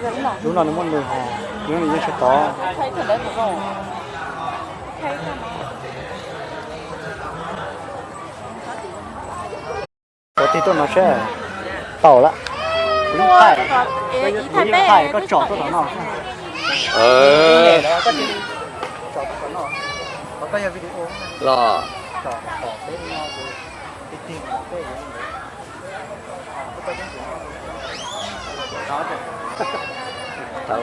Lub no nws muaj nws hos, lub no nws yeej tsis tod. Koj tig tuaj no seb. Tau lawm. Kuv yeej thaij, kuv yeej thaij koj tsom tuaj tom no. Los. Tau.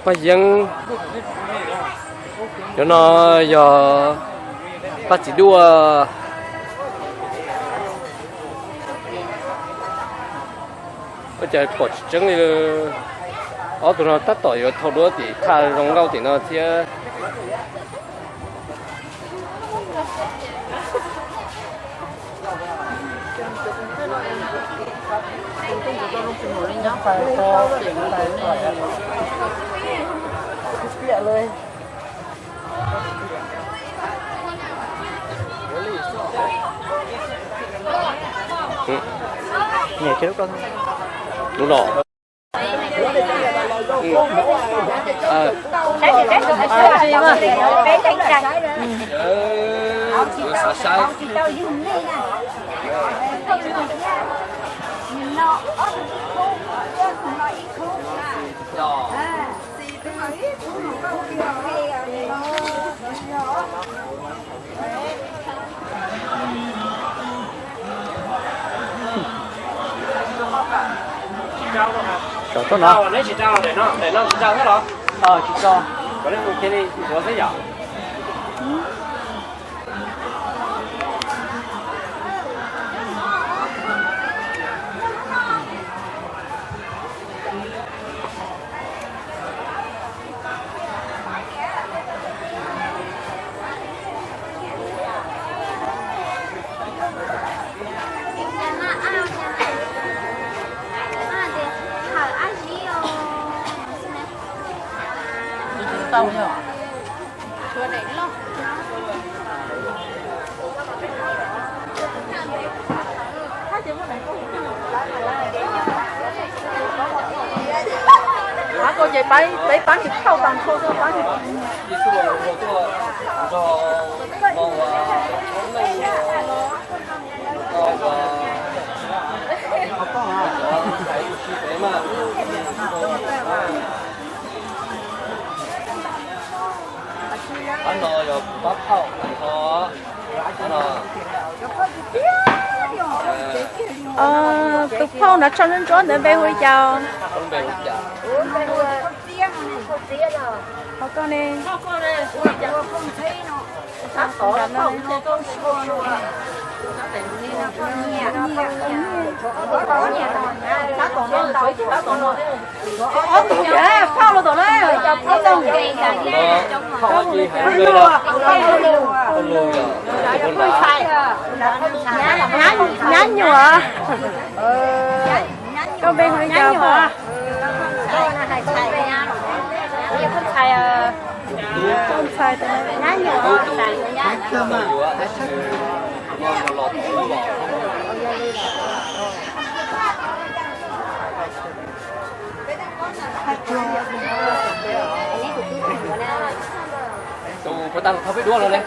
Paj Yeeb, cov no yog Paj Txiv Duaj. Ua cas pom tsis tseeb li. Ob tug no tab tom yuav thau duab tim thaj zoo nkauj tim no thiab. Lub no. Tsom tuaj no. Tsis tso. Pab koj ces pab, peb pab nim thauj tag nrho tuaj pab nim. Pab no yog pab phauj, pab no. Tus phauj nrov tshaj ntsuab ntsuab ntawd npe hu li cas? Npe hu li cas? Ho koj ne? Ob tug thiab phauj los tom na, phauj tau. Nyab nyuam. Koj npe hu li cas phauj? Phauj ntxhais. Tus puas tau thau peb duab los li?